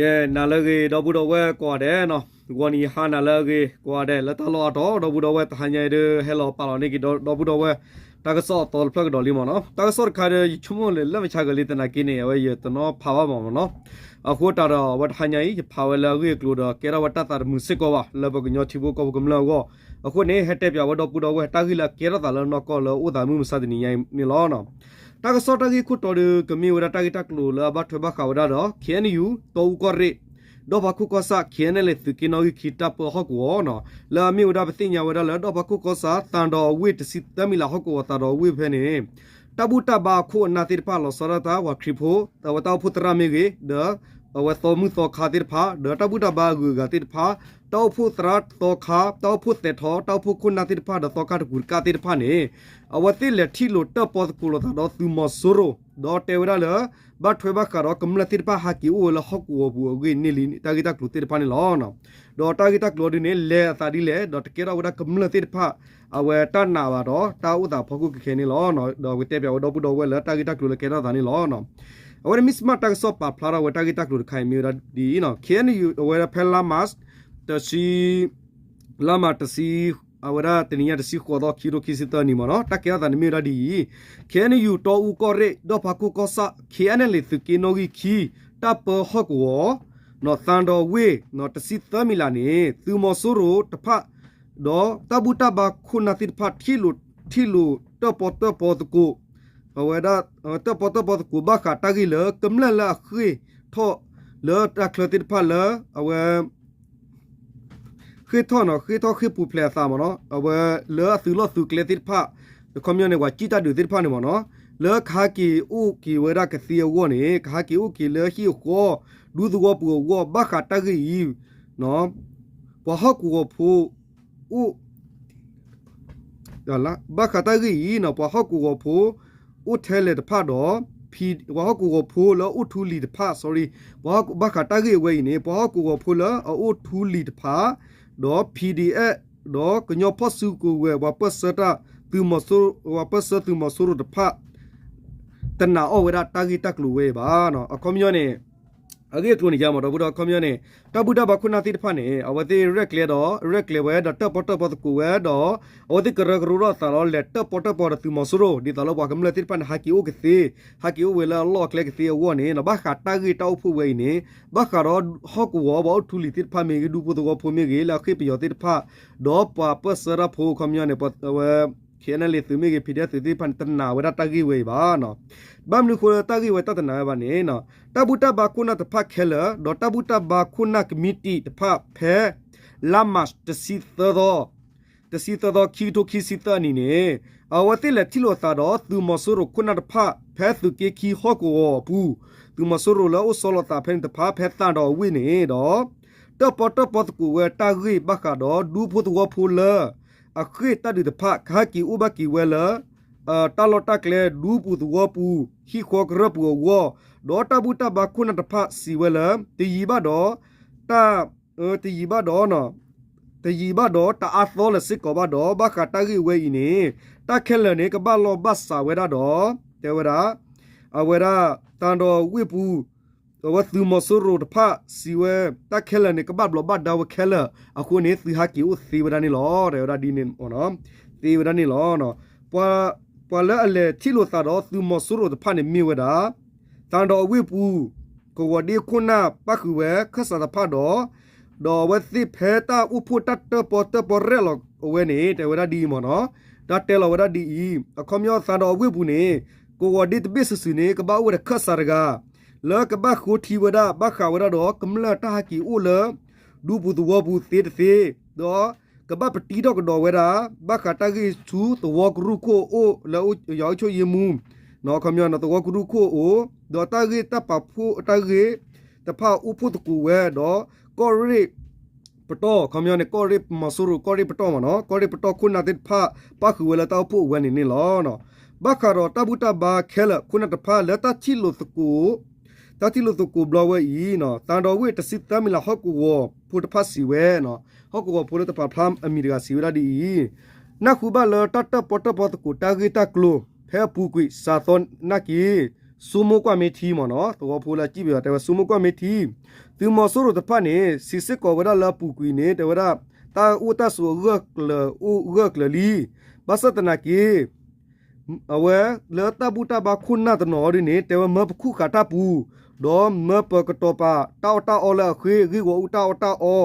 ယဲနၤလၢအဂ့ၤ ဒီပုၢ်ဒီဝဲၢ်ကိးဂၤဒဲးနီၤ, ဂီၤနံၤဟါနၤလၢအဂ့ၤကိးဂၤဒဲး လၢတၢ်လီၢ်အါတီၤ ဒီပုၢ်ဒီဝဲၢ်တဟါညါအံၤဒီး ဟဲလီၤပာ်လီၤန့ၢ်က့ၤဒီပုၢ်ဒီဝဲၢ် တၢ်ကစီၣ်အသီတဖျၢၣ်ကဒီးလံမ့ၢ်နီၤ. တၢ်ကစီၣ်တခါဒီး ယဆိကမိၣ်လၢလၢမုၢ်ဆါကလံၤသနာ်က့န့ၣ် အဝဲယတနီၤဖးဘၣ်မ့ၢ်နီၤ. အဃိသတးဒီး အဝဲတဟါညါအံၤ ယဖးဝဲလၢအဂ့ၢ်အကျိၤဒီး ကဲထီၣ်ဝဲတၢ်သးတမုာ်စ့ၢ်ကီးဘၣ် လၢပှၤကညီထံဖိကီၢ်ဖိကမျၢၢ်အဂီၢ်. အဃိန့ၣ် ဟဲတဲပၠးဝဲဒီပုၢ်ဒီဝဲၢ် တၢ်ဂ့ၢ်လၢအကဲထီၣ်သးလၢနီၢ်ကီၢ်လၢအိၣ်သးမုၢ်မဆါတနံၤညါအံၤန့ၣ်လီၤ. တၢ်ကစီၣ်တၢ်ဂ့ၢ်ခိၣ်တီဒီး ကမ့ၢ်ဝဲဒၣ်တၢ်ဂ့ၢ်တၢ်ကျိၤလၢအဘၣ်ထွဲဘၣ်ဃးဝဲဒၣ်ဒီး ခ့ၣ်အဲၣ်ယူၣ် တီအူကီၢ်ရ့ၣ် ဒီၣ်ဖးခိၣ်ကီၢ်ဆၣ် ခ့ၣ်အဲၣ်ယူၣ် သုးက့နီၣ်ဂံၢ်ခံ တၢ်ပၢဟီၣ်ကဝီၤနီၤ, လၢအမ့ၢ်ဝဲဒၣ်ပသ့ၣ်ညါဝဲဒၣ်လၢ ဒီၣ်ဖးခိၣ်ကီၢ်ဆၣ် သံတောင်ဝေ့ တဆံသၢမံၤလးဟီၣ်ကဝီၤ သံတောင်ဝေ့ဖဲန့ၣ် တၢ်ဘူၣ်တၢ်ဘါအခိၣ်အနၢ်သ့ၣ်တဖၣ် လီၤဆီဒၣ်တၢ် ပှၤခရံာ်ဖိ အဝဲတၢ်အိၣ်ဖှိၣ်သရၣ်မ့ၢ်ဂ့ၤ ဒီး အဝဲသီမုၣ်သီခါသ့ၣ်တဖၣ် ဒီးတၢ်ဘူၣ်တၢ်ဘါအဂုၤအဂၤသ့ၣ်တဖၣ်, တၢ်အိၣ်ဖှိၣ်သရၣ်သီခါ တၢ်အိၣ်ဖှိၣ်သဲးထီ တၢ်အိၣ်ဖှိၣ်ခိၣ်နၢ်သ့ၣ်တဖၣ် ဒီးသီခါတကူးတကးသ့ၣ်တဖၣ်န့ၣ် အဝဲသ့ၣ်လဲၤထံၣ်လိာ်တၢၣ်ပီၣ်သကိးလိာ်သးဒီးသုးမီၤစိရိၤ ဒီးတဲဝဲဒၣ်လၢ ဘၣ်ထွဲဘၣ်ဃးဒီးကမျၢၢ်သ့ၣ်တဖၣ်ဟးက့ၤအိၣ်ဝဲလၢဟီၣ်ကဝီၤပူၤအဂ့ၢ်န့ၣ်လံ တၢ်ဂ့ၢ်တၢ်ကျိၤသ့ၣ်တဖၣ်န့ၣ်လီၤ. ဒီးတၢ်ဂ့ၢ်တၢ်ကျိၤဒ်န့ၣ် လဲၤအသးဒ်လဲၣ် ဒီးတကဲထီၣ်ဝဲဒၣ်ကမျၢၢ်သ့ၣ်တဖၣ် အဝဲတၢ်နာ်ဘၣ်ဒီး တၢ်အိၣ်သးဖီခိၣ်ခဲခဲန့ၣ်လီၤ. ဒီးပကတဲပၠးဝဲဒီပုၢ်ဒီဝဲၢ်လၢတၢ်ဂ့ၢ်တၢ်ကျိၤလၢကဲထီၣ်သးန့ၣ်လီၤ. အဝဲန့ၣ် မ့ၢ်စမး တၢ်ကစီၣ်ပာ်ဖျါထီၣ်ဝဲတၢ်ဂ့ၢ်တၢ်ကျိၤတခါအံၤမ့ၢ်ဝဲဒၣ်ဒ်အံၤနီၤ, ခ့ၣ်အဲၣ်ယူၣ် အဝဲဒၣ်ဖဲလါမး တဆံ လါမးတဆံ အဝဲဒၣ်တနံၤညါတဆံဃိးသီ ခံကထိခံဆံသၢနံၣ်မ့ၢ်နီၤ, တၢ်ကဲထီၣ်သးန့ၣ်မ့ၢ်ဝဲဒၣ်ဒ်အံၤ, ခ့ၣ်အဲၣ်ယူၣ် တီအူကီၢ်ရ့ၣ် ဒီၣ်ဖးခိၣ်ကီၢ်ဆၣ် ခ့ၣ်အဲၣ်ယူၣ် သုးက့နီၣ်ဂံၢ်ခံ တၢ်ပၢဟီၣ်ကဝီၤ သံတောင်ဝေ့ တဆံသၢမံၤလးန့ၣ် သုးမီၤစိရိၤတဖၣ် ဒီးတၢ်ဘူၣ်တၢ်ဘါခိၣ်နၢ်သ့ၣ်တဖၣ် ထံၣ်လိာ် ထံၣ်လိာ်တၢၣ်ပီၣ်တၢၣ်ပီသကိး အဝဲဒၣ် တၢၣ်ပီၣ်တၢၣ်ပီသကိး ဘၣ်ဃးတၢ်ဂ့ၢ်လၢကမျၢၢ်လၢအဃ့ၢ်ထီၣ်လၢတၢ်ချၢသ့ၣ်တဖၣ်လၢ အဝဲ ဃ့ၢ်ထီၣ်နီၤ ဃ့ၢ်ထီၣ်ဃ့ၢ်ပူၤဖျဲးအသးမ့ၢ်နီၤ, အဝဲလၢအသုးလီၢ်သုးကျဲသ့ၣ်တဖၣ် အခီပညီန့ၣ် ပှၤစံၣ်တၢ်ဒုးသ့ၣ်တဖၣ်န့ၣ်မ့ၢ်နီၤ, လၢကဟးက့ၤအိၣ်က့ၤဝဲဒၣ်ကသ့အဂီၢ်န့ၣ် ကဟးက့ၤအိၣ်က့ၤလၢဟံၣ်အဃီ ဒူသဝီပူၤအဂီၢ် ဘၣ်ဃးတၢ်ဂ့ၢ်အံၤ ပှၤဟီၣ်ကဝီၤဖိ အိၣ် ဘၣ်ဃးတၢ်ဂ့ၢ်အံၤနီၤ ပှၤဟီၣ်ကဝီၤဖိ အိၣ်ထဲလဲၣ်တဖၣ်ဒီး ပှၤဟီၣ်ကဝီၤဖိလၢအအိၣ်ထူလံၤတဖၣ် sorry ဘၣ်ဃးတၢ်ဂ့ၢ်အဝဲအံၤန့ၣ် ပှၤဟီၣ်ကဝီၤဖိလၢအအိၣ်ထူလံၤတဖၣ် ဒီး PDF ဒီးကညီဖီၣ်စုကဝဲၤ ပှၤပၢၢ်ဆၢတၢ်သုးမီၤစိ ပှၤပၢၢ်ဆၢသုးမီၤစိရိၤတဖၣ် တနာ်အီၣ်ဝဲဒၣ်တၢ်ဂ့ၢ်တၢ်ကျိၤဝဲအံၤဘၣ်နီၤ. အခီပညီန့ၣ် အဂ့ၢ်အကျိၤန့ၣ်ယါမ့ၢ် ဒီပုၢ်ဒီဝဲၢ် အခီပညီန့ၣ် တၢ်ဘူၣ်တၢ်ဘါခိၣ်နၢ်သ့ၣ်တဖၣ်န့ၣ် အဝဲသ့ၣ်ရဲၣ်ကျဲၤဒီး ရဲၣ်ကျဲၤဝဲဒီးတၢၣ်ပီၣ်တၢၣ်ပီသကိးဝဲဒီး အဝဲသ့ၣ်ကရၢကရိထီၣ်အသးလီၤ လဲၤတၢၣ်ပီၣ်တၢၣ်ပီဒီးသုးမီၤစိရိၤ ဒ်သိးလၢပှၤကမျၢၢ်သ့ၣ်တဖၣ်န့ၣ် ဟးက့ၤအိၣ်ကသ့ ဟးက့ၤအိၣ်ဝဲလၢအလီၢ်အကျဲကသ့အဂီၢ်န့ၣ် ဘၣ်ဃးတၢ်ဂ့ၢ်တၢ်အိၣ်ဖှိၣ်ဝဲအံၤန့ၣ် ဘၣ်ဃးဒီးဟီၣ်ကဝီၤ ပှၤအိၣ်ထူလံၤသ့ၣ်တဖၣ်မ့ၢ်ဂ့ၤ ဒူဖိသဝီဖိမ့ၢ်ဂ့ၤ လၢအဃ့ၢ်ပယီၤသ့ၣ်တဖၣ် ဒီးပှၤပၢၢ်ဆၢတၢ်ဖိ အခီပညီန့ၣ် ပဝဲ ခ့ၣ်အဲၣ်ယူၣ် သုးမ့ၢ်ဂ့ၤ PDF သုးသ့ၣ်တဖၣ်န့ၣ် တနာ်ဝဲဒၣ်တၢ်ဂ့ၢ်ဝဲအံၤဘၣ်နီၤ. ဘၣ်မနုၤအဃိလၢတၢ်ဂ့ၢ်ဝဲတၢ်တနာ်ဝဲဘၣ်န့ၣ် တၢ်ဘူၣ်တၢ်ဘါခိၣ်နၢ်တဖၣ်ခဲလၢာ် ဒီးတၢ်ဘူၣ်တၢ်ဘါခိၣ်နၢ်ကမံးတံာ်တဖၣ်ဖဲ လါမး တဆံသၢသီ တဆံသၢသီ ခံကထိခံဆံသၢအနံၤန့ၣ် အဝဲသ့ၣ်လဲၤထံၣ်လိာ်သးဒီးသုးမီၤစိရိၤခိၣ်နၢ်တဖၣ် ဖဲသုးက့ခံဟီၣ်ကဝီၤအပူၤ သုးမီၤစိရိၤလၢအအိၣ်ဆီလီၤသးဖဲန့ၣ်တဖၣ် ဖဲသံတောင်ဝေ့န့ၣ်ဒီး တၢၣ်ပီၣ်တၢၣ်ပီသကိးဝဲတၢ်ဂ့ၢ်ဘၣ်ဃးဒီးဒူဖိသဝီဖိလၢ အဃ့ၢ်တၢ်ဒုးတဖၣ် ကဟဲက့ၤအိၣ်ဘၣ်က့ၤဝဲလၢ တၢ်လီၢ်တၢ်ကျဲ ဒူပူၤသဝီပူၤ ဟံၣ်ဃီကရၢၢ်ပူၤအဂီၢ်, ဒီးတၢ်ဘူၣ်တၢ်ဘါခိၣ်နၢ်တဖၣ်စံးဝဲလၢ တယံာ်ဘၣ်ဒီး တၢ် တယံာ်ဘၣ်ဒီး တယံာ်ဘၣ်ဒီးတအါသီလၢၤစ့ၢ်ကီးဘၣ်ဒီး ဘၣ်ဃးတၢ်ဂ့ၢ်ဝဲအံၤန့ၣ် တၢ်ခဲလၢာ်န့ၣ် ကဘၣ်လိာ်ဘၣ်စးဝဲဒၣ်ဒီး တဲဝဲဒၣ် အဝဲဒၣ် သံတောင်ဝေ့ပူၤ အဝဲသုးမီၤစိရိၤတဖၣ်စံးဝဲ တၢ်ခဲလၢာ်န့ၣ် ကဘၣ်ဘျီးဘၣ်ဒါဝဲခဲလၢာ်အဃိန့ၣ် သုဟးက့ၤအိၣ်သ့ဝဲဒၣ်န့ၣ်လီၤ တဲဝဲဒၣ်ဒ်န့ၣ် သ့ဝဲဒၣ်န့ၣ်လီၤ. ပှၤလၢအလဲၤထံၣ်လိာ်သးဒီးသုးမီၤစိရိၤတဖၣ်န့ၣ်မ့ၢ်ဝဲဒၣ် သံတောင်ဝေ့ပူၤ ကဝီၤဒ့ခိၣ်နၢ်ပၣ်ဃုာ်ဝဲခၢၣ်စးတဖၣ်ဒီး ဒီးအဝဲသ့ၣ်ဖဲတၢ်အိၣ်ဖှိၣ်တၢ်တၢၣ်ပီၣ်တၢၣ်ပီရဲၣ်လီၤအဝဲန့ၣ် တဲဝဲဒၣ်ဒ်အံၤမ့ၢ်နီၤ, တၢ်တဲလီၤဝဲဒၣ်ဒ်အံၤ အခီပညီသံတောင်ဝေ့ပူၤန့ၣ် ကဝီၤဒ့တဘ့ၣ်စုာ်စုာ်န့ၣ် ကဘၣ်အိၣ်ဝဲဒီးခၢၣ်စးတဂၤ လၢကဘၣ်ဃိထံဝဲဒၣ် ဘၣ်ဃးဝဲဒၣ်ဒီးကမျၢၢ်တၢ်ဟးက့ၤအိၣ်လၢ ဒူပူၤသဝီပူၤသ့တသ့, ဒီးကဘၣ်ပတံထီၣ်ကဒီးဝဲဒၣ် ဘၣ်ဃးတၢ်ဂ့ၢ်ဆူသဝီကရူၢ်ခိၣ်အအိၣ်လၢယၤအိၣ်ဆိၣ်ယ့မူ အခီပညီသဝီကရူၢ်ခိၣ်အအိၣ် ဒီးတၢ်ဂ့ၢ်တၢ်ပာ်ဖှိၣ်တၢ်ဂ့ၢ်တဖၣ်အိၣ်ဖှိၣ်သကိးဝဲဒီး ကီၢ်ရ့ၣ်ပတီၢ် အခီပညီန့ၣ် ကီၢ်ရ့ၣ်မီၤစိရိၤ ကီၢ်ရ့ၣ်ပတီၢ်မ့ၢ်နီၤ ကီၢ်ရ့ၣ်ပတီၢ်ခိၣ်နၢ်သ့ၣ်တဖၣ် ပၣ်ဃုာ်ဝဲလၢတၢ်အိၣ်ဖှိၣ်အဝဲန့ၣ်န့ၣ်လီၤ. ဘၣ်ဃးဒီးတၢ်ဘူၣ်တၢ်ဘါခဲလၢာ်ခိၣ်နၢ်တဖၣ်လၢတၢ်ထံၣ်လိာ်သကိး တၢ်ထံၣ်လိာ်သကိးဘျီဝဲအံၤ သံတောင်ဝေ့တဆံသၢမံၤလးဟီၣ်ကဝီၤဖိတဖၣ်စံးဝဲ ဟီၣ်ကဝီၤဖိလၢတပာ်ဖျါအမံၤတဂၤစံးဝဲဒၣ်ဒ်အံၤ, နၢ်ဟူဘၣ်လၢတၢ်တၢၣ်ပီၣ်တၢၣ်ပီသကိးတၢ်ဂ့ၢ်တၢ်ကျိၤ ဖဲအပူၤကွံာ်စှၤသီနာ်က့ၤ ဆိကမိၣ်ကွၢ်မ့ၢ်ထံမ့ၢ်နီၤ, သဝီဖိလၢအစံၣ်ပယီၤတဲဝဲ ဆိကမိၣ်ကွၢ်မ့ၢ်ထံ, သုးမီၤစိရိၤတဖၣ်န့ၣ် စံးစ့ၢ်ကီးဝဲဒၣ်လၢအပူၤကွံာ်န့ၣ် တဲဝဲဒၣ် တၢ်အိၣ်တၢ်ဆိးအဂၢၢ်ကျၢၤ အိၣ်ဂၢၢ်ကျၢၤလံ, ဘၣ်ဆၣ်သနာ်က့ အဝဲလၢတၢ်ဘူၣ်တၢ်ဘါခိၣ်နၢ်တနီၤအီၤဒ်န့ၣ် တဲဝဲမၢပခူၣ်ဃာ်တၢ်ပူၤ, ဒီးမၢပကတီၤပာ်တၢ်အီၣ်တၢ်အီလၢအဃ့ ဂ့ၢ်ဂီၤအူတၢ်အီၣ်တၢ်အီ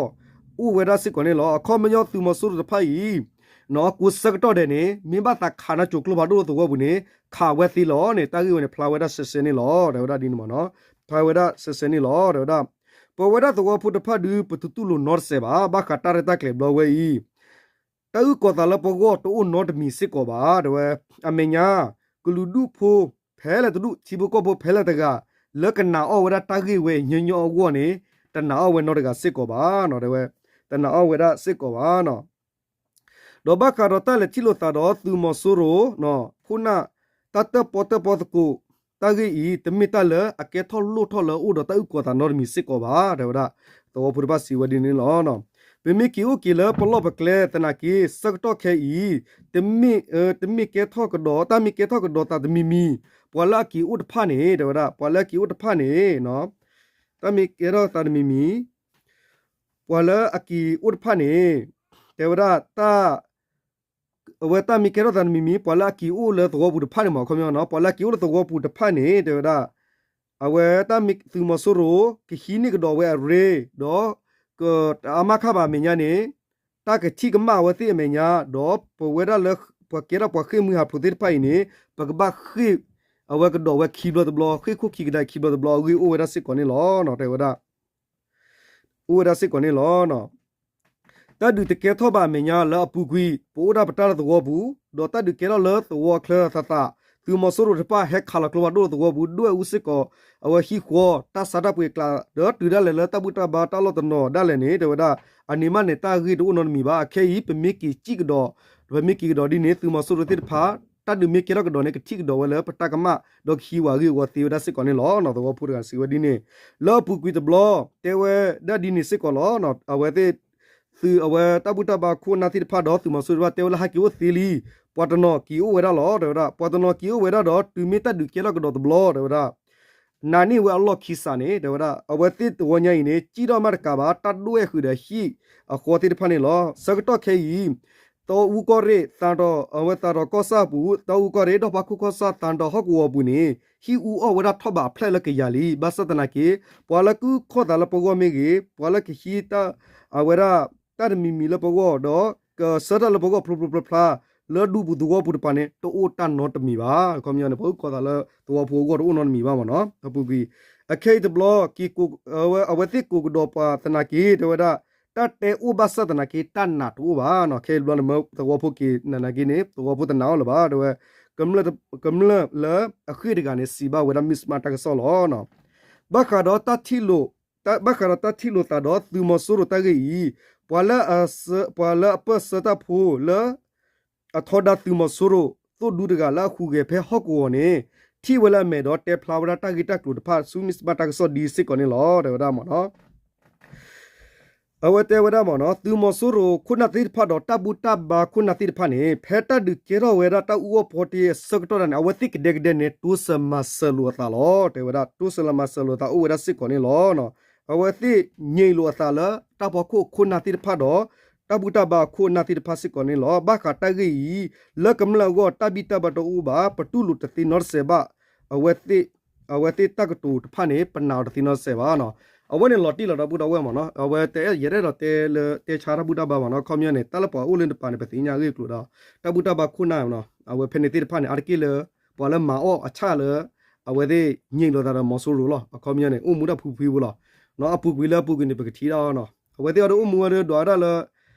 အိၣ်ဝဲဒၣ်စ့ၢ်ကီးန့ၣ်လီၤ. အခီပညီသုးမီၤစိရိၤတဖၣ်အံၤ ကိးဆၢကတီၢ်ဒဲးန့ၣ် မ့ၢ်ဘၣ်သးခးနါစိၤကျိဖးဒိၣ်လၢသဝီပူၤန့ၣ် ခးဝဲသ့လီၤန့ၣ် တၢ်ဂ့ၢ်ဝဲန့ၣ် ဖျါဝဲဒၣ်စဲးစဲးန့ၣ်လီၤ တဲဝဲဒၣ်ဒ်န့ၣ်မ့ၢ်နီၤ, ဖျါဝဲဒၣ်စဲးစဲးန့ၣ်လီၤ တဲဝဲဒၣ်. ပဝဲဒၣ်သဝီဖိတဖၣ်ဒုး ပတတူၢ်လိာ်နီတစဲးဘၣ် ဘၣ်ဃးတၢ်ရဲၣ်တၢ်ကျဲၤဘျီဝဲအံၤ တၢ်အုၣ်ကီၤသးလၢပဂီၢ်တအိၣ်နီတမံၤစ့ၢ်ကီးဘၣ် တဲဝဲ. အမဲာ်ညါ ကလုာ်ဒူၣ်ဖိဖဲလဲၣ်တဒူၣ် ထံဖိကီၢ်ဖိဖဲလဲၣ်တဂၤ လၢကနာ်အီၣ်ဝဲဒၣ်တၢ်ဂ့ၢ်ဝဲညီညီအဂီၢ်န့ၣ် တနာ်အီၣ်ဝဲနီတဂၤစ့ၢ်ကီးဘၣ် တဲဝဲ, တနာ်အီၣ်ဝဲဒၣ်စ့ၢ်ကီးဘၣ်နီၤ. ဒီးဘၣ်ဃးဒီးတၢ်လဲၤထံၣ်လိာ်သးဒီးသုးမီၤစိရိၤ ခိၣ်နၢ် တၢ်တၢၣ်ပီၣ်တၢၣ်ပီသကိး တၢ်ဂ့ၢ်အံၤ တမ့ၢ်တၢ်လၢအကဲထီၣ်လိၣ်ထီၣ်လၢအအိၣ်ဒီးတၢ်အုၣ်ကီၤသးနီတမံၤစ့ၢ်ကီးဘၣ် တဲဝဲဒၣ်. သဝီဖိတဖၣ်စံးဝဲဒ်န့ၣ်လီၤ. ပမ့ၢ်က့ၤအိၣ်က့ၤလၢပလီၢ်ပကျဲသနာ်က့ ဆၢကတီၢ်ခဲအံၤ တမ့ၢ် တမ့ၢ်ကဲထီၣ်ကဒီး တၢ်မ့ၢ်ကဲထီၣ်ကဒီးသးတမံၤမံၤ ပှၤလၢအက့ၤအိၣ်တဖၣ်န့ၣ် တဲဝဲဒၣ် ပှၤလၢအက့ၤအိၣ်တဖၣ်န့ၣ် တၢ်မ့ၢ်ကဲထီၣ်သးတမံၤမံၤ ပှၤလၢအက့ၤအိၣ်တဖၣ်န့ၣ် တဲဝဲဒၣ် အဝဲတၢ်မ့ၢ်ကဲထီၣ်သးတမံၤမံၤ ပှၤလၢအက့ၤအိၣ်လၢသဝီပူၤတဖၣ်န့ၣ်မ့ၢ် အခီပညီနီၤ ပှၤလၢအက့ၤအိၣ်လၢသဝီပူၤတဖၣ်န့ၣ် တဲဝဲဒၣ် အဝဲတၢ်မ့ၢ်သုးမီၤစိရိၤ ကဟံးန့ၢ်ကဒီးဝဲအရ့ ဒီး တအါမးခါဘၣ်အမဲာ်ညါန့ၣ် တၢ်ကထံၣ်ကမၣ်အဝဲသ့ၣ်အမဲာ်ညါ ဒီးပဝဲဒၣ်လၢ ပှၤကဲထီၣ်ပှၤဃ့ၢ်မှံဟးဖျိးသ့ၣ်တဖၣ်အံၤန့ၣ် ပကဘၣ်ဃ့ၢ် အဝဲကဒီးဝဲခံဘျီတဘျီ ဃ့ၢ်ခိၣ်ခံကဒါခံဘျီတဘျီ အဂ့ၢ်အိၣ်ဝဲဒၣ်စ့ၢ်ကီးန့ၣ်လီၤ တဲဝဲဒၣ် အိၣ်ဝဲဒၣ်စ့ၢ်ကီးန့ၣ်လီၤ. တၢ်ဒုးတကဲထီၣ်ဘၣ်အမဲာ်ညါလၢအပူၤကွံာ် ပအိၣ်ဒၣ်ပတၢ်လၢသဝီပူၤ ဒီးတၢ်ဒုးကဲထီၣ်လၢသဝီအချၢသးသး သုးမီၤစိရိၤတဖၣ်ဟဲခးလီၤကျိဖးဒိၣ်လၢသဝီပူၤ ဒွဲၣ်အူစ့ၢ်ကီး အဝဲဟံၣ်ဃီ တၢ်ဆါတၢ်ပှ့ၤကျး ဒီးတုၤဒၣ်လဲာ်လၢတၢ်ဘူၣ်တၢ်ဘါတၢ်လီၢ်တနီၤဒၣ်လဲာ်န့ၣ် တဲဝဲဒၣ် အန့ၣ်မးန့ၣ် တၢ်ဂ့ၢ်တအိၣ်နီတမံၤဘၣ် အခဲအံၤ ပမ့ၢ်က့ၤစံၣ်ကဒီး ပမ့ၢ်က့ၤကဒီးဒ်န့ၣ် သုးမီၤစိရိၤသ့ၣ်တဖၣ် တၢ်ဒုးမ့ၢ်ကဲထီၣ်ကဒီးန့ၣ် ကထံၣ်ကဒီးဝဲလၢပတၢ်ကမၣ် ဒီးကဟံးဝဲအဂ့ၢ်အဂီၢ်သ့ဝဲဒၣ်စ့ၢ်ကီးန့ၣ်လီၤ. သဝီဖိတဂၤစံးဝဲဒ်န့ၣ် လၢအပူၤကွံာ်တဘျီ တဲဝဲဒၣ်ဒ်န့ၣ်စ့ၢ်ကီးလီၤ. အဝဲသ့ၣ် သုးအဝဲတၢ်ဘူၣ်တၢ်ဘါခိၣ်နၢ်သ့ၣ်တဖၣ်ဒီးသုးမီၤစိရိၤတဖၣ် တဲဝဲလၢဟဲက့ၤအိၣ်သ့လံ ပှၤတနီၤက့ၤအိၣ်ဝဲဒၣ်လီၤ တဲဝဲဒၣ် ပှၤတနီၤက့ၤအိၣ်ဝဲဒၣ်ဒီး တုၤမ့ၢ်တၢ်ဒုးကဲထီၣ်ကဒီးတဘျီ တဲဝဲဒၣ် နာ်န့ၢ်ဝဲအလီၢ်ခံစးန့ၣ် တဲဝဲဒၣ် အဝဲသ့ၣ်တဝီညါအံၤန့ၣ် စံၣ်ထီၣ်မးတကးဘၣ် တၢ်ဒွဲၣ်ဃုာ်ဒီးဟံၣ်အဃီသ့ၣ်တဖၣ်န့ၣ်လီၤ. ဆၢကတီၢ်ခဲအံၤ တီအူကီၢ်ရ့ၣ် သးတီၤ အဝဲသးတီၤကီၢ်ဆၣ်အပူၤ တီအူကီၢ်ရ့ၣ် ဒီၣ်ဖးခိၣ်ကီၢ်ဆၣ် သးတီၤဟီၣ်ကဝီၤအပူၤန့ၣ် ဟံၣ်အူအီၣ်ဝဲဒၣ်ထီၣ်ဘးအဖျၢၣ်လၢကယၤလံ. ဘၣ်ဆၣ်သနာ်က့ ပှၤလၢကအုၣ်ခီၣ်သးလၢပဂီၢ်မ့ၢ်ဂ့ၤ ပှၤလၢကဟံးတၢ် အဝဲဒၣ် တၢ်တမံၤမံၤလၢပဂီၢ်ဒီး ကဆှၢတၢ်လၢပဂီၢ်ဖျိဖျိဖျါဖျါ လၢဒူပူၤသဝီပူၤတပၤန့ၣ် တအိၣ်တၢ်နီတမံၤဘၣ်. အခီပညီန့ၣ် ပှၤအုၣ်ခီၣ်သးလၢသဝီဖိအဂီၢ်တအိၣ်နီတမံၤဘၣ်မ့ၢ်နီၤ. အပူၤကွံာ် အခဲအံၤတဘျီ အဝဲသ့ၣ်ကိးကဒီးပှၤသနာ်က့ တဲဝဲဒၣ် တၢ်တဲအိၣ်ဘၣ်ဆၣ်သနာ်က့ တၢ်နာ်တအိၣ်ဘၣ်နီၤ. ခဲအံၤတဘျီန့ၣ် မၢသဝီဖိက့ၤနာ်သနာ်က့န့ၣ် သဝီဖိတနာ်အီၤလၢၤဘၣ် တဲဝဲ ကမျၢၢ်လၢအဃ့ၢ်တဂၤန့ၣ် စံးဘၣ်ဝဲဒၣ် မ့ၢ်စမးတၢ်ကစီၣ်လီၤ. ဘၣ်ဃးဒီးတၢ်ထံၣ်လိာ် ဘၣ်ဃးဒီးတၢ်ထံၣ်လိာ်သးဒီးသုးမီၤစိရိၤတၢ်ဂ့ၢ်အံၤ ပှၤလၢ ပှၤလၢအပၢၢ်ဆၢတၢ်ဖိလၢ အထီဒါသုးမီၤစိရိၤ သိၣ်ဒူတဂၤလၢအဟူးဂဲၤဖဲဟီၣ်ကဝီၤန့ၣ် ထံၣ်ဝဲလၢအမဲာ်ဒီးတဲဖျါဝဲဒၣ်တၢ်ဂ့ၢ်တၢ်ကျိၤတဖၣ်ဆူ မ့ၢ်စမးတၢ်ကစီၣ်ဒ်စ့ၢ်ကီးန့ၣ်လီၤ တဲဝဲဒၣ်မ့ၢ်နီၤ. အဝဲတဲဝဲဒၣ်မ့ၢ်နီၤ သုးမီၤစိရိၤခိၣ်နၢ်သ့ၣ်တဖၣ်ဒီးတၢ်ဘူၣ်တၢ်ဘါခိၣ်နၢ်သ့ၣ်တဖၣ်န့ၣ် ဖဲတၢ်ဒုးကဲထီၣ်ဝဲဒၣ်တၢ်အူအီၣ်ဖီတ့အဆၢကတီၢ်ဒၣ်န့ၣ် အဝဲသ့ၣ်ကဒဲကဒဲန့ၣ် တိစၢၤမၤစၢၤလိာ်အသးလီၤ တဲဝဲဒၣ် တိစၢၤလၢမၤစၢၤလိာ်အသးအိၣ်ဝဲဒၣ်စ့ၢ်ကီးန့ၣ်လီၤ. အဝဲသ့ၣ်ငြိမ်လိာ်အသးလၢတၢ်ဖီခိၣ်အခိၣ်နၢ်သ့ၣ်တဖၣ်ဒီး တၢ်ဘူၣ်တၢ်ဘါအခိၣ်နၢ်သ့ၣ်တဖၣ်စ့ၢ်ကီးန့ၣ်လီၤ. ဘၣ်ဃးတၢ်ဂ့ၢ်အံၤ လၢကမျၢၢ်အဂီၢ်တၢ်ဘံၣ်တၢ်ဘၢတအိၣ်ဘၣ် ပတူၢ်လိာ်တသ့နီတစဲးဘၣ် အဝဲသ့ၣ်တၢ်ကတိၤတဖၣ်န့ၣ် ပနာ်အီၤတသ့နီတစဲးဘၣ်နီၤ. အဝဲန့ၣ်လီၤတံၢ်လီၤဒီပုၢ်ဒီဝဲၢ်မ့ၢ်နီၤ. အဝဲတဲ ယအဲၣ်ဒိးတဲလၢတဲဆါတၢ်ဘူၣ်တၢ်ဘါမ့ၢ်နီၤ. ခီပညီန့ၣ် တၢ်လၢပှၤအိၣ်လၢတပၤန့ၣ် ပသ့ၣ်ညါအဂ့ၢ်အကျိၤဒီး တၢ်ဘူၣ်တၢ်ဘါခိၣ်နၢ်မ့ၢ်နီၤ. အဝဲဖဲန့ၣ်သ့ၣ်တဖၣ်န့ၣ် အါတက့ၢ်လၢ ပှၤလၢမၤအီၣ်အဆၣ်လၢ အဝဲသ့ၣ်ငြိမ်လိာ်သးဒီးမီၤစိရိၤလီၤ. အခီပညီန့ၣ် အိၣ်မူတၢ်ဖှံဖှံဖိလီၤ. အပူၤကွံာ်လၢအပူၤကွံာ်န့ၣ် ပကထံၣ်ဒၣ်အီၤနီၤ. အဝဲသ့ၣ်အီၤဒီးအိၣ်မူဝဲဒီးဒွးဝဲဒၣ်လၢ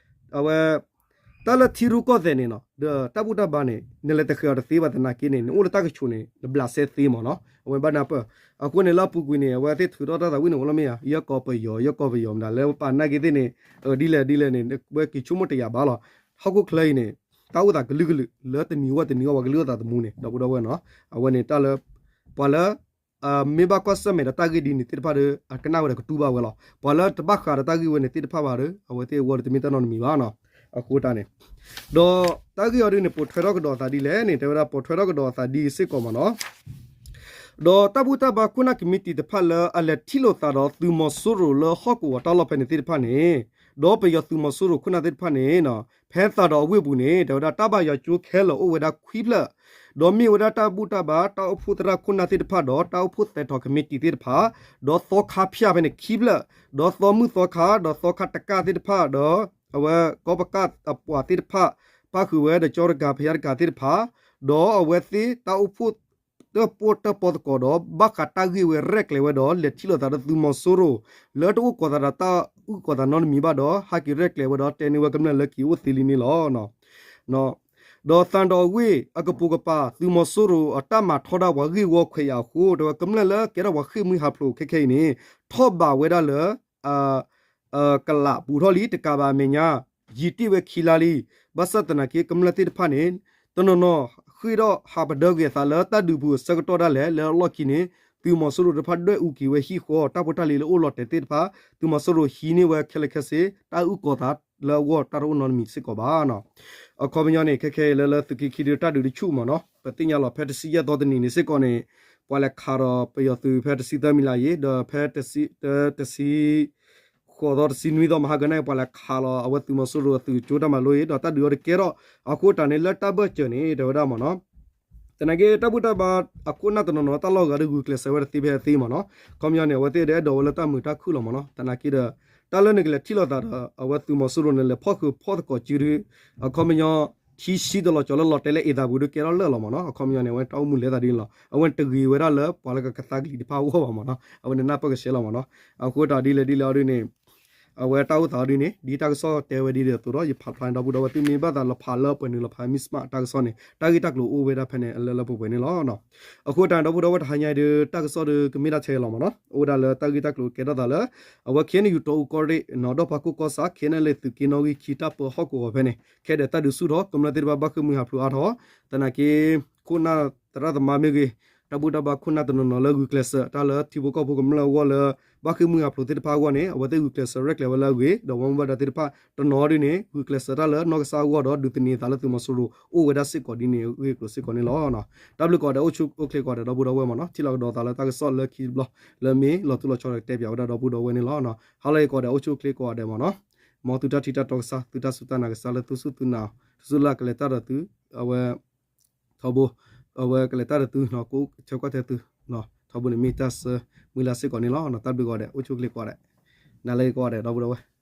အဝဲ တၢ်လၢထံရူၢ်ကီၢ်သဲးန့ၣ်နီၤ ဒီးတၢ်ဘူၣ်တၢ်ဘါန့ၣ် နလဲၤတဃဲၤအီၤတသ့ဘၣ်သနာ်က့န့ၣ် နအိၣ်လၢတၢ်ကဆိးန့ၣ် နဘျးစဲသ့မ့ၢ်နီၤ. အဝဲဘၣ်နၢ်ပၢၢ် အဃိန့ၣ်လၢအပူၤကွံာ်န့ၣ် အဝဲသ့ၣ်ထုးထီၣ်တၢ်သးဝံၣ်န့ၣ် အိၣ်လီၤမ့ၢ်ဧါ ယဲၢ်ကီၢ်ပယီၤ ယဲၢ်ကီၢ်ပယီၤမတၤလၢပပာ်နာ်က့သ့ၣ်န့ၣ် ဒ်လဲၣ်ဒ်လဲၣ်န့ၣ် ဝဲက့ၤဆိကမိၣ်တယာ်ဘၣ်လီၤ. ဟီၣ်ခိၣ်ချၢအံၤန့ၣ် တၢ်အိၣ်သးကလုာ်ကလုာ် လၢတနံၤဝဲတနံၤအီၤ ပှၤကလုာ်အိၣ်သးသမူန့ၣ် ဒီပုၢ်ဒီဝဲၢ်နီၤ. အဝဲန့ၣ်တၢ်လၢ ပှၤလၢ မ့ၢ်ဘၣ်ကွၢ်ဆၢၣ်မဲာ်ဒီးတၢ်ဂ့ၢ်ဒ်န့ၣ်သ့ၣ်တဖၣ်ဒီး အကနၣ်ဝဲဒီးကတူၢ်ဘၣ်ဝဲလီၤ. ပှၤလၢတဘၣ်ဃးဒီးတၢ်ဂ့ၢ်ဝဲန့ၣ်သ့ၣ်တဖၣ်ဘၣ်ဒီး အဝဲသ့ၣ်အဂီၢ်ဒီးတမ့ၢ်တၢ်နီတမံၤဘၣ်နီၤ. အဃိတၢ်န့ၣ် ဒီးတၢ်ဂ့ၢ်အီၤဒ်န့ၣ် ပိာ်ထွဲထီၣ်ကဒီးအသးဒ်လဲၣ်န့ၣ် တဲဝဲဒၣ်ပိာ်ထွဲထီၣ်ကဒီးအသးဒ်စ့ၢ်ကီးမ့ၢ်နီၤ. ဒီးတၢ်ဘူၣ်တၢ်ဘါခိၣ်နၢ်ကမံးတံာ်တဖၣ်လၢအလဲၤထံၣ်လိာ်သးဒီးသုးမီၤစိရိၤလၢဟီၣ်ကဝီၤတၢ်လီၢ်ဖဲန့ၣ်သ့ၣ်တဖၣ်န့ၣ်, ဒီးပယီၤသုးမီၤစိရိၤခိၣ်နၢ်သ့ၣ်တဖၣ်န့ၣ်, ဖဲသးဒီးအဝ့ၢ်ပူၤန့ၣ် တဲဝဲဒၣ်တၢ်ဘၣ်ယွၤကၠိခဲလၢာ်အိၣ်ဝဲဒၣ်ခွံဖျၢၣ်, ဒီးမ့ၢ်ဝဲဒၣ်တၢ်ဘူၣ်တၢ်ဘါတၢ်အိၣ်ဖှိၣ်သရၣ်ခိၣ်နၢ်သ့ၣ်တဖၣ် ဒီးတၢ်အိၣ်ဖှိၣ်သဲးထီၣ်ကမံးတံာ်သ့ၣ်တဖၣ်, ဒီးသီခါဖၠၣ်ဖဲန့ၣ်ခံဖျၢၣ်, ဒီးသီမုၣ်သီခါ ဒီးသီခါတကၢ်သ့ၣ်တဖၣ် ဒီးအဝဲကီပကၢ်အပှၤသ့ၣ်တဖၣ်, ပၣ်ဃုာ်ဝဲဒီးကၠီတကၤဖယါတကၤသ့ၣ်တဖၣ်, ဒီးအဝဲသ့ၣ်တၢ်အိၣ်ဖှိၣ် တၢၣ်ပီၣ်တၢၣ်ပီသကိးဒီး ဘၣ်ဃးတၢ်ဂ့ၢ်ဝဲရဲၣ်ကျဲၤဝဲဒီး လဲၤထံၣ်လိာ်သးဒီးသုးမီၤစိရိၤ လၢတအိၣ်ကီၤသးဒီးတၢ်အုၣ်ကီၤသးနီတမံၤဘၣ်ဒီး ဟးက့ၤရဲၣ်ကျဲၤဝဲဒီးတဲန့ၢ်ဝဲကမျၢၢ်လၢက့ၤအိၣ်သ့လံန့ၣ်လီၤ. ဒီးသးဒီးအဝ့ၢ်အကပိာ်ကပၤ သုးမီၤစိရိၤအတၢ်မၤထီဒါပှၤဂ့ၢ်ဝီခွဲးယာ်အဃိ တဲဝဲကမျၢၢ်လၢကဲထီၣ်ပှၤဃ့ၢ်မှံဟးဖျိးခဲခဲအံၤန့ၣ် ထီၣ်ဘးဝဲဒၣ်လၢ ကလးပူၤထီၣ်လံတကးဘၣ်အမဲာ်ညါ, ယံာ်တ့ၢ်ဝဲခံလါလံ. ဘၣ်ဆၣ်သနာ်က့ ကမျၢၢ်သ့ၣ်တဖၣ်န့ၣ် တနီၤနီၤဃ့ၢ်ထီၣ်ဟးပဒၢကွံာ်အသးလၢတၢ်ဒုးပူၤအဆၢကတီၢ်ဒၣ်လဲာ် လၢအလီၢ်ခံန့ၣ် သုးမီၤစိရိၤတဖၣ်ဒွဲၣ်အူက့ၤဝဲဟံၣ်ဃီ တၢ်ဖိတၢ်လံၤလၢအိၣ်လီၤတဲာ်သ့ၣ်တဖၣ် သုးမီၤစိရိၤဟံးန့ၢ်ဝဲခဲလၢာ်ခဲဆ့ တၢ်အုၣ်ကီၤသးလၢအဂီၢ်တၢ်တအိၣ်နီတမံၤစ့ၢ်ကီးဘၣ်. အခီပညီန့ၣ် ခဲခဲအံၤလၢလၢသုးက့ခံဒုးတၢ်ဒုးတဆူၣ်မ့ၢ်နီၤ ပသ့ၣ်ညါလီၤ ဖဲတဆံယဲၢ်သီတနံၤန့ၣ်စ့ၢ်ကီးန့ၣ် ပှၤလဲၤခးဒီးပယီၤသုးဖဲတဆံသၢမံၤလၢ်အံၤ ဒီးဖဲတဆံ ဃိးသီတဆံနွံသီမဟါကန့ၣ် ပှၤလဲၤခးလီၤအဝဲသုးမီၤစိရိၤအသုးကၠိတၢ်မၤလိအံၤ ဒီးတၢ်ဒုးအီၤတကဲထီၣ် အဃိတၢ်န့ၣ်လၢတၢ်ဘၢၣ်စၢၤန့ၣ် တဲဝဲဒၣ်မ့ၢ်နီၤ သနာ်က့တၢ်ဘူၣ်တၢ်ဘါအခိၣ်နၢ်တနီၤနီၤတၢ်လီၢ်ဂၤဒုးဂုာ်ကျဲးစၢးဝဲတသ့ဖဲအသ့မ့ၢ်နီၤ အခီပညီန့ၣ် အဝဲသ့ၣ်ဒဲးအဲၣ်ဒိးဝဲလၢတၢ်မုာ်တၢ်ခုၣ်လီၤမ့ၢ်နီၤ သနာ်က့ဒီး တၢ်လၢနကလဲၤထံၣ်လိာ်သးဒီး အဝဲသုးမီၤစိရိၤန့ၣ် လဲၤဖီၣ်ဃုာ်ဖီၣ်သကိးစုဒုး အခီပညီ ထံဆံတလီၤကၠီၤလၢလီၤတဲာ်လၢအ့ၣ်သးပူၤဒုးကဲထီၣ်လၢာ်လီၤမ့ၢ်နီၤ အခီပညီန့ၣ် အဝဲတၢ်အိၣ်မူလဲၤသးဒ်န့ၣ်လီၤ အဝဲတဂ့ၤဝဲဒၣ်လၢပှၤလၢကကသါကလံၤတဖၣ်အဂီၢ်ဘၣ်မ့ၢ်နီၤ အဝဲန့ၣ်နၢ်ပၢၢ်ကဆှဲလီၤမ့ၢ်နီၤ အဃိတၢ်ဒ်လဲၣ်ဒ်လဲၣ်အီၤဒ်န့ၣ် အဝဲတၢ်အိၣ်သးအီၤဒ်န့ၣ် ဒ်တၢ်ကစီၣ်တဲဝဲဒ်န့ၣ်အသိးဒီး ယဖးဖျါန့ၣ် ဒီပုၢ်ဒီဝဲၢ်သုမ့ၢ်ဘၣ်သးလီၤဖးလၢပှဲၤနုာ်လီၤဖးမ့ၢ်စမးတၢ်ကစီၣ်န့ၣ် တၢ်ဂ့ၢ်တၢ်ကျိၤအိၣ်ဝဲဒၣ်ဖဲန့ၣ်လၢလၢပှဲၤပှဲၤန့ၣ်လီၤ. အဃိတၢ်န့ၣ် ဒီပုၢ်ဒီဝဲၢ်တဟါညါအံၤဒုး တၢ်ကစီၣ်ဒုးကမ့ၢ်ဒၣ်ထဲလီၤမ့ၢ်နီၤ အိၣ်ဝဲဒၣ်လၢတၢ်ဂ့ၢ်တၢ်ကျိၤကဲထီၣ်သးလၢ အဝဲ ခ့ၣ်အဲၣ်ယူၣ် တီအူကီၢ်ရ့ၣ် နီၢ်ဒီၣ်ဖးခိၣ်ကီၢ်ဆၣ် ခ့ၣ်အဲၣ်ယူၣ် သုးက့နီၣ်ဂံၢ်ခံတၢ်ပၢဟီၣ်ကဝီၤဖဲန့ၣ် ခဲဒၣ်တၢ်ဒုးဆူၣ်ထီၣ် ကမျၢၢ်သ့ၣ်တဖၣ်ဘၣ်ဃ့ၢ်မှံဟးဖျိးအါထီၣ် သနာ်က့ ခိၣ်နၢ်သရၣ်သမါမ့ၢ်ဂ့ၤ တၢ်ဘူၣ်တၢ်ဘါခိၣ်နၢ်တနီၤနီၤလၢဂုာ်ကျဲးစၢးတၢ်လၢထံဖိကီၢ်ဖိကမျၢၢ်အဂီၢ်လၢ ဘၣ်ဃ့ၢ်မှံဟးဖျိးသ့ၣ်တဖၣ်အဂီၢ်န့ၣ် အဝဲသ့ၣ်ဂုာ်ကျဲးစၢးရဲၣ်ကျဲၤဝဲလၢအဂ့ၤ ဒီးဝဲမ့ၢ်ဘၣ်ဒါသ့ၣ်တဖၣ်တနီၤဒ်န့ၣ် ဂုာ်ကျဲးစၢးတၢ်လၢနီၢ်ကစၢ်အဂီၢ်ဒီးဒုးသန့ၤသးလၢသုးမီၤစိရိၤအိၣ်ဝဲဒၣ်စ့ၢ်ကီးဒ်န့ၣ်အဂ့ၢ်အကျိၤစ့ၢ်ကီးန့ၣ်လီၤ. တၢ်ဘျုးကိးဂၤဒဲး အိၣ်ဆူၣ်အိၣ်ချ့ကိးဂၤဒဲး ဒီပုၢ်ဒီဝဲၢ်မ့ၢ်နီၤ ထံၣ်လိာ်ကဒီးသးလၢတၢ်ကစီၣ်လၢခံတဘျီ လၢမ့ၢ်လီၤတိၢ်လီၤဆီဒီးတဲပၠးဝဲဒၣ်ဒီပုၢ်ဒီဝဲၢ်န့ၣ်လီၤ. ဟါလၢအံၤကိးဂၤဒဲး အိၣ်ဆူၣ်အိၣ်ချ့ကိးဂၤဒဲးမ့ၢ်နီၤ မ်သုတၢ်ထံၣ်တၢ်တီကစၢ် သုတၢ်စူၢ်တၢ်နာ်ကစၢ်လၢသုစူၢ်သုနာ် သုစူၢ်လၢ်ကလဲၤတၢ်ဒီးသု အဝဲ ထီဘိ အဝဲကလဲၤတၢ်ဒီးသု ကိးဆၢကွၢ်ထွဲသု ထီဘိန့ၣ်မ့ၢ်တၢ်ဆၢမုၢ်လၢ်စ့ၢ်ကီးန့ၣ်လီၤ. တၢ်ဘျုးကိးဂၤဒဲး အိၣ်ဆူၣ်အိၣ်ချ့ကိးဂၤဒဲး နၤလၢအံၤကိးဂၤဒဲး ဒီပုၢ်ဒီဝဲၢ်